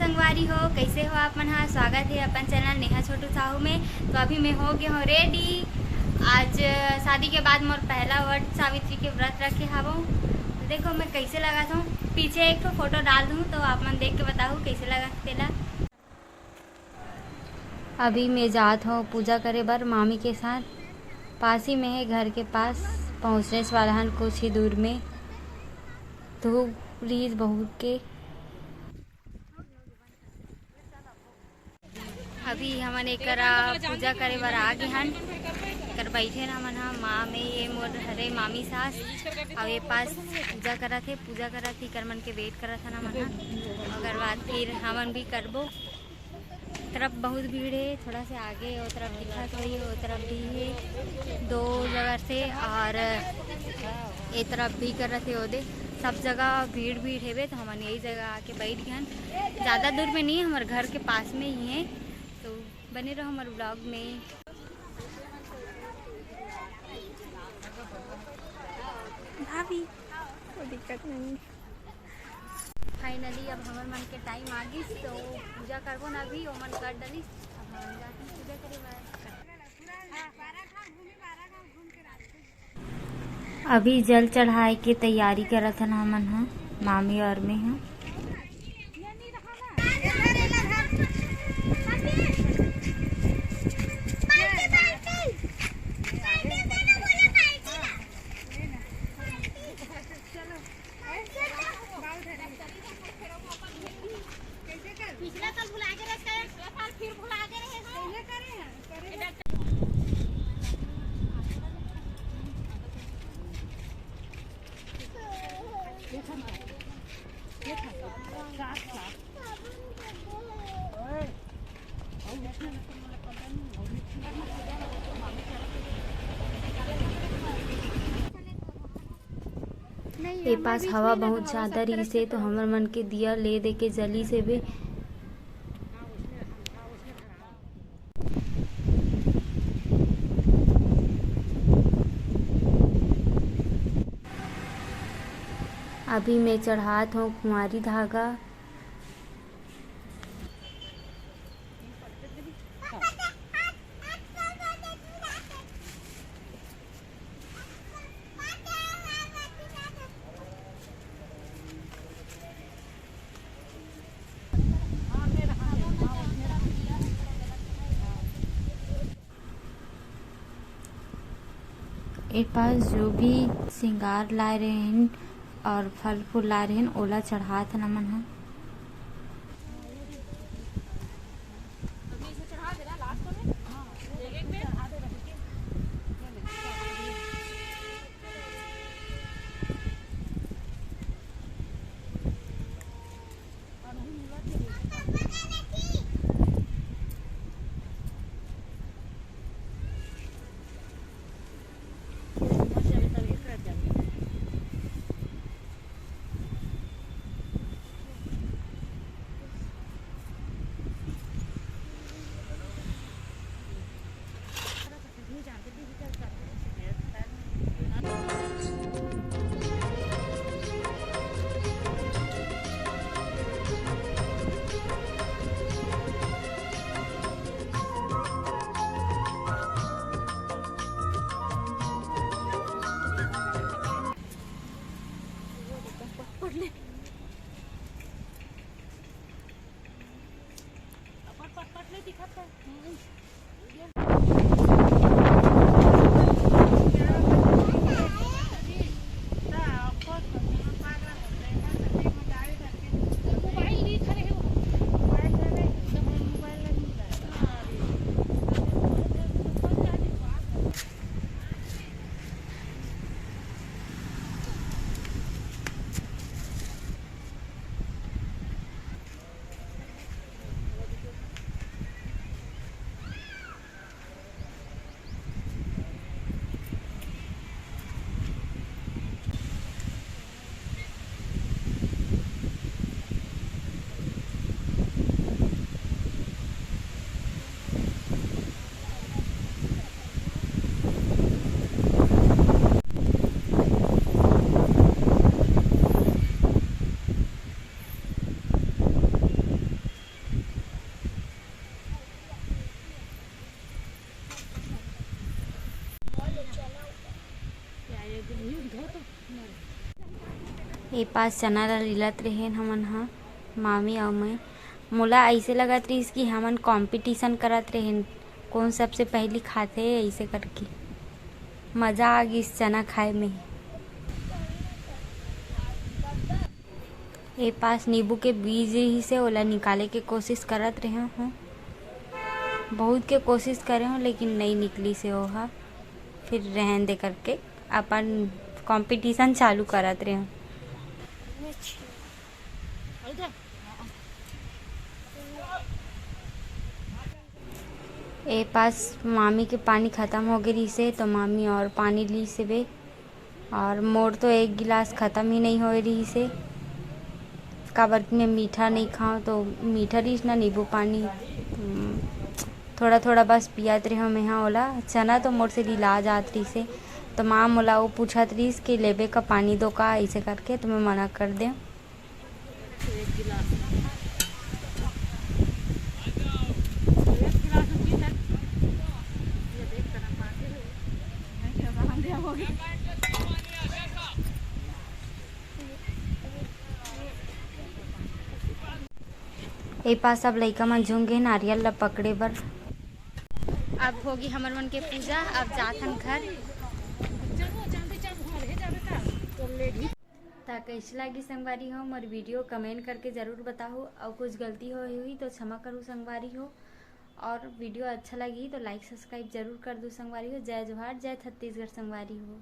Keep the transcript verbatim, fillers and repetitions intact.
संगवारी हो, कैसे हो आप मन हा? स्वागत है अपन चैनल नेहा छोटू साहू में। तो अभी मैं हो गया हूँ रेडी। आज शादी के बाद मोर पहला वट सावित्री के व्रत रखे हवो। तो देखो मैं कैसे लगा था, पीछे एक ठो फोटो डाल दूँ, तो आप मन देख के बताओ कैसे लगा तेला। अभी मैं जात हूँ पूजा करे बर मामी के साथ। पास ही में है, घर के पास, पहुँचने वाला हन कुछ ही दूर में। धूप रहीस बहुत के। अभी हमन एकरा पूजा करे बर आ गे हन। एकर बैठे न हमन ह, माँ में ये मोर हरे मामी सास, अउ ये पास पूजा करत हे, पूजा करत हे, एकर मन के वेट करत हन हमन ह। ओकर बाद फिर हमन भी करबो। तरफ बहुत भीड़ है, थोड़ा से आगे वो तरफ दिखत होई, वो तरफ भी है दो जगह से, और ये तरफ भी करत है ओदे। सब जगह भीड़ भीड़ हेबे, तो हमन यही जगह आके बैठ गए हन। ज़्यादा दूर में नहीं है, हमारे घर के पास में ही है। तो बने रहो हमारे ब्लॉग में। भाभी, कोई दिक्कत नहीं। फाइनली अब हमर मन के टाइम आ गिस, तो पूजा करबो ना, अभी ओमन कर डलिस। अब हमन जाथन पूजा करे बर। अभी जल चढ़ाए के तैयारी करत हन हमन ह, मामी और मैं ह। पिछला साल भुला के रहे, पिछला साल फिर भुला के रहे। ए पास हवा बहुत ज्यादा रहिस हे, तो हमर मन के दिया ले दे के जलिस हेबे। अभी मैं चढ़ात हूँ कुंवारी धागा। ए पास जो भी श्रृंगार लाए रहेन और फल फूल लाए रहेन, ओला चढ़ात हन हमन ह। ए पास चना ला लीलत रहेन हमन ह, मामी अउ मैं। मोला अइसे लगत रहिस कि हमन कॉम्पिटिशन करत रहेन, कोन सबसे पहिली खाथे, अइसे करके। मजा आ गिस चना खाए में। ए पास नींबू के बीज रहिस हे, ओला निकाले के कोशिश करत रहे हों। बहुत के कोशिश करे हों, लेकिन नइ निकलिस हे ओहा। फिर रहन दे करके अपन कॉम्पिटिशन चालू करत रहे हों। ए पास मामी के पानी खत्म हो गे रहिस हे, तो मामी और पानी लीस हेबे। और मोर तो एक गिलास खत्म ही नइ होए रहिस हे, काबर कि मैं मीठा नइ खाऊं, तो मीठा रहिस ना नींबू पानी, हम्म, थोड़ा थोड़ा बस पियत रहेंव मैं हा ओला। चना तो मोर से लिला जात रहिस हे, तो माँ मोला वो पूछत रहिस कि लेबे का, पानी दो का, अइसे करके, तो मैं मना कर देंव। ए पास सब लइका मन झूम गे नारियल ला पकड़े बर। अब होगी हमर मन के पूजा, अब जाथन घर। त कइसे लागी संगवारी हो मोर वीडियो, कमेंट करके जरूर बताहू, अउ कुछ गलती होए होही तो क्षमा करू संगवारी हो। और वीडियो अच्छा लगी तो लाइक सब्सक्राइब जरूर कर दू संगवारी हो। जय जोहार, जय छत्तीसगढ़ संगवारी हो।